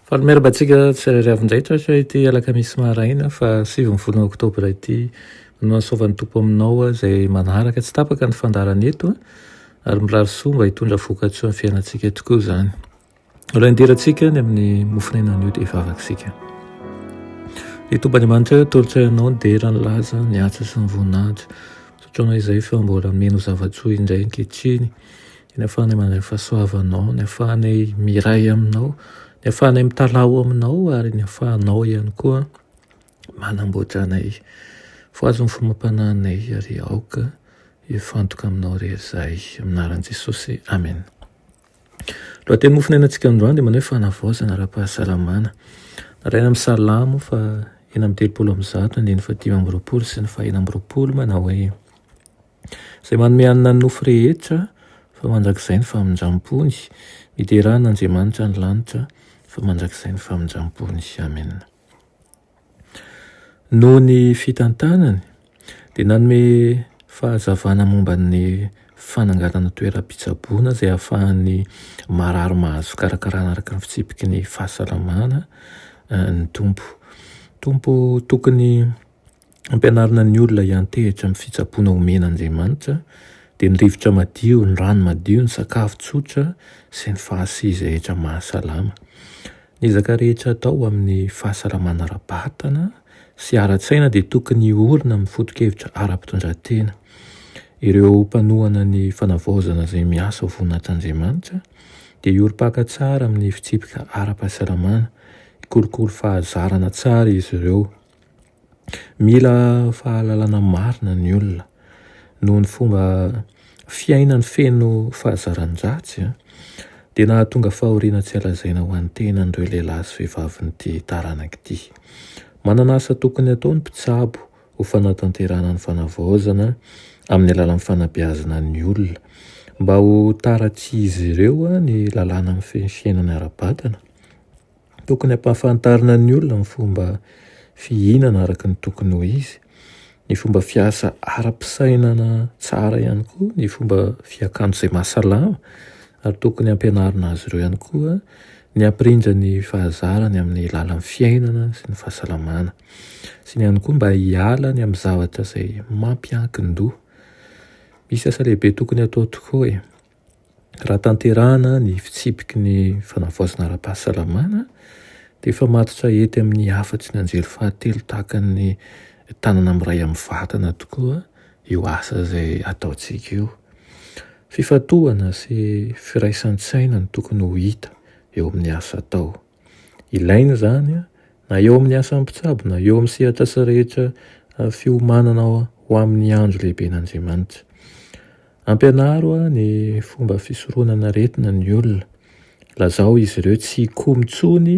Faly miarahaba antsika tsirairay avy indray tratra ity alakamisy maraina fa sivin'ny volana oktobra ity. Manao ny soavan'ny Tompo aminao izay manaraka tsy tapaka ny fandaharana eto ary mirary soa mba hitondra vokatsoa amin'ny fiainantsika tokoa izany. Aloha hidirantsika ny amin'ny mofon'aina anio dia hivavaka isika. Ry Tompo Andriamanitra, atolotray Anao ny dera, ny laza, ny asa sy ny voninahitra. Misaotra Anao izay fa mbola mino zava-tsoa indray ankehitriny. Ny ahafahanay mandray ny fahasoavanao, ny ahafahanay miray aminao, ny ahafahanay mitalaho aminao ary ny ahafahanao ihany koa manamboatra anay. Voazo ny fomam-panahinay ary aoka hifantoka aminao irery izahay. Amin'ny anaran'i Jesosy. Amena. Lohateny mofonainantsika androany dia manao hoe fanavaozana ara-pahasalamana. Naraina amin'ny Salamo fa 136 andininy faha-25 sy ny faha-26 manao hoe Izay manome hanina ny nofo rehetra fa mandrakizay ny famindram-pony, miderà an'Andriamanitra ny lanitra fa mandrakizay ny famindram-pony. Amena. Noho ny fitantanany, dia nanome fahazavana momba ny fananganana toeram-pitsaboana izay ahafahan'ny marary mahazo fikarakarana araka ny fitsipiky ny fahasalamana ny Tompo. Tompo tokony hampianarina ny olona hiantehitra amin'ny fitsaboana omen'Andriamanitra dia ny rivotra madio, ny rano madio, ny sakafo tsotra sy ny fahasy rehetra mahasalama. Ny ezaka rehetra atao amin'ny fahasalamana ara-batana sy ara-tsaina dia tokony hiorina amin'ny foto-kevitra ara-pitondran-tena. Ireo mpanohana ny fanavaozana izay miasa ho voninahitr'Andriamanitra dia hiorim-paka tsara amin'ny fitsipika ara-pahasalamana, hikolokolo fahazarana tsara izy ireo. Mila fahalalana marina ny olona. Noho ny fomba fiainany feno fahazaran-dratsy dia nahatonga fahoriana tsy hay lazaina ho an'ny tenan'ireo lehilahy sy vehivavin'ity taranaka ity. Manana asa tokony hatao ny mpitsabo ho fanatanterahana ny fanavaozana amin'ny alalan'ny fanabeazana ny olona mba ho taratr'izy ireo ny lalàna mifehy ny fiainana ara-batana. Tokony hampahafantarina ny olona ny fomba fihinana araka ny tokony ho izy, ny fomba fiasa ara-pisainana tsara ihany koa, ny fomba fiakanjo izay mahasalama ary tokony hampianarina azy ireo ihany koa ny hampirindra ny fahazarany amin'ny lalan'ny fiainana sy ny fahasalamana sy ny ihany koa mba hiala ny amin'ny zavatra izay mampiankin-doha. Misy asa lehibe tokony hatao tokoa e! Raha tanterahana ny fitsipiky ny fanavaozana ara-pahasalamana dia efa matotra hety amin'ny hafatry ny anjely fahatelo tahaka ny tanana miray amin'ny vatana tokoa io asa izay ataontsika io. Fifantohana sy firaisan-tsaina no tokony ho hita eo amin'ny asa atao. Ilaina izany na eo amin'ny asan'ny mpitsabo na eo amin'ny sehatr'asa rehetra fiomanana ho amin'ny andro lehiben'Andriamanitra. Ampianaro ny fomba fisorohana aretina ny olona. Lazao izy ireo tsy hikomy intsony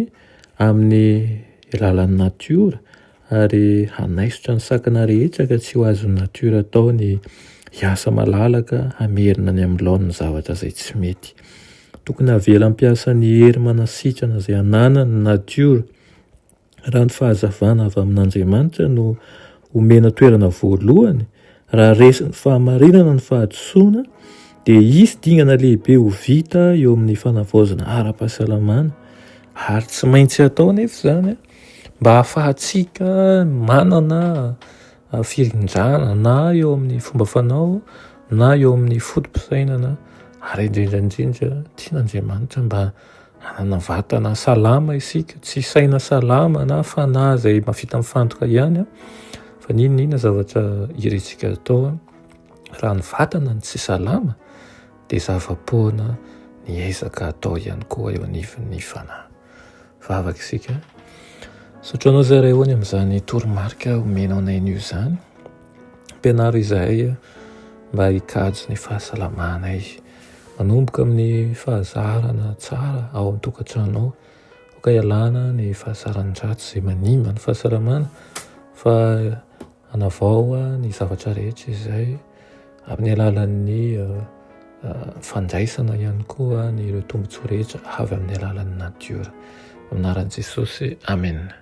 amin'ny lalan'ny natiora ary hanaisotra ny sakana rehetra ka tsy ho azon'ny natiora atao ny hiasa malalaka hamerina ny amin'ny laoniny zavatra izay tsy mety. Tokony havela hampiasa ny hery manasitrana izay ananany ny natiora. Raha ny fahazavana avy amin'Andriamanitra no omena toerana voalohany, raha resin'ny fahamarinana ny fahadisoana, dia hisy dingana lehibe ho vita eo amin'ny fanavaozana ara-pahasalamana, ary tsy maintsy atao anefa izany mba hahafahantsika manana firindrana na eo amin'ny fomba fanao na eo amin'ny foto-pisainana ary indrindra indrindra tian'Andriamanitra mba Hanana vatana salama isika, tsy saina salama na fanahy izay mahavita mifantoka ihany fa n'inon'inona zavatra irintsika atao raha ny vatana no tsy salama dia zava-poana ny ezaka atao ihany koa eo anivon'ny fanahy. Vavaka isika. Misaotra anao izay Ray ô ny amin'izany toromarika omenao anay anio izany. Ampianaro izahay mba hikajy ny fahasalamanay. Manomboka amin'ny fahazarana tsara ao amin'ny tokantrano ao. Aoka hialana ny fahazaran-dratsy izay manimba ny fahasalamana fa hanavao ny zavatra rehetra izay amin'ny alalan'ny fandraisana ihany koa ny ireo tombontsoa rehetra avy amin'ny alalan'ny natiora. Amin'ny anaran'i Jesosy, Amena.